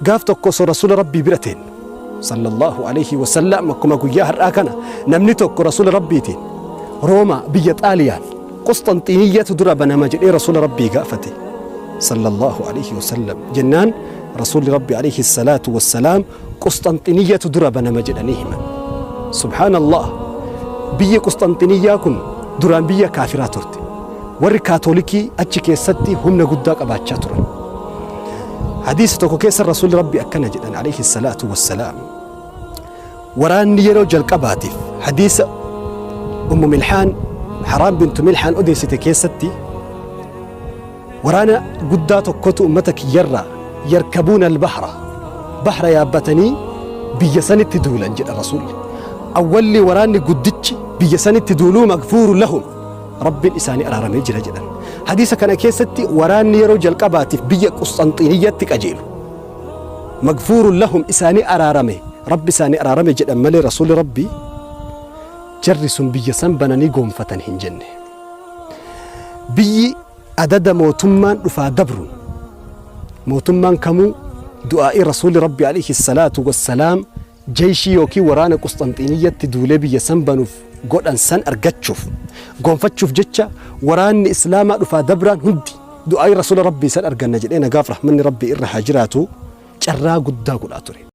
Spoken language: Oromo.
Gaaf tokko osoo Rasuula Rabbii bira teennu, Sallallaahu aleyhi wa sallam, akkuma guyyaa har'aa kana namni tokko Rasuula Rabbiitiin, Roomaa, biyya Xaaliyaan, Qusxanxiiniyyatu dura banama jedhee Rasuula Rabbii gaafate, Sallallaahu aleyhi wa sallam, jennaan Rasuulli Rabbii aleyhi salaatu wassalaam Qusxanxiniyyatu dura banama jedhanii himan. Subhaanallaah! Biyyi Qusxanxiniyyaa kun duraan biyya kaafiraa turte. Warri Kaatoolikii achi keessatti humna guddaa qabaachaa turan. Hadiisa tokko keessa Rasuulli Rabbii akkana jedhan alayhi salaatu wassalaam. Waraanni yeroo jalqabaatiif hadiisa Ummu Milhaan Haraam bintu Milhaan odeessite keessatti waraana guddaa tokkotu ummata kiyyarraa yarkabuuna albahra bahra yaabbatanii biyya sanitti duulan jedha Rasuulli. Awwalli waraanni guddichi biyya sanitti duuluu magfuuru lahum Rabbiin isaanii araaramee jira jedhan. Hadiisa kana keessatti waraanni yeroo jalqabaatiif biyya Qusxanxiiniyyatti qajeelu magfuurun lahum isaanii araarame Rabbi isaanii araarame jedhan malee Rasuulli Rabbii jarri sun biyya san bananii goonfatan hin jenne. Biyyi adada mootummaan dhufaa dabruun mootummaan kamuu du'aa'ii Rasuulli Rabbi alayhi salaatu wassalaam Jeyshii ykn waraana Qusxanxiiniyyatti duulee biyya san banuuf godhan san argachuuf, goonfachuuf jecha waraanni Islaamaa dhufaa dabraan hundi du'aa'ii Rasuula Rabbii san arganna jedhee nagaaf rahmanni Rabbii irra haa jiraatuu carraa guddaa godhaa ture.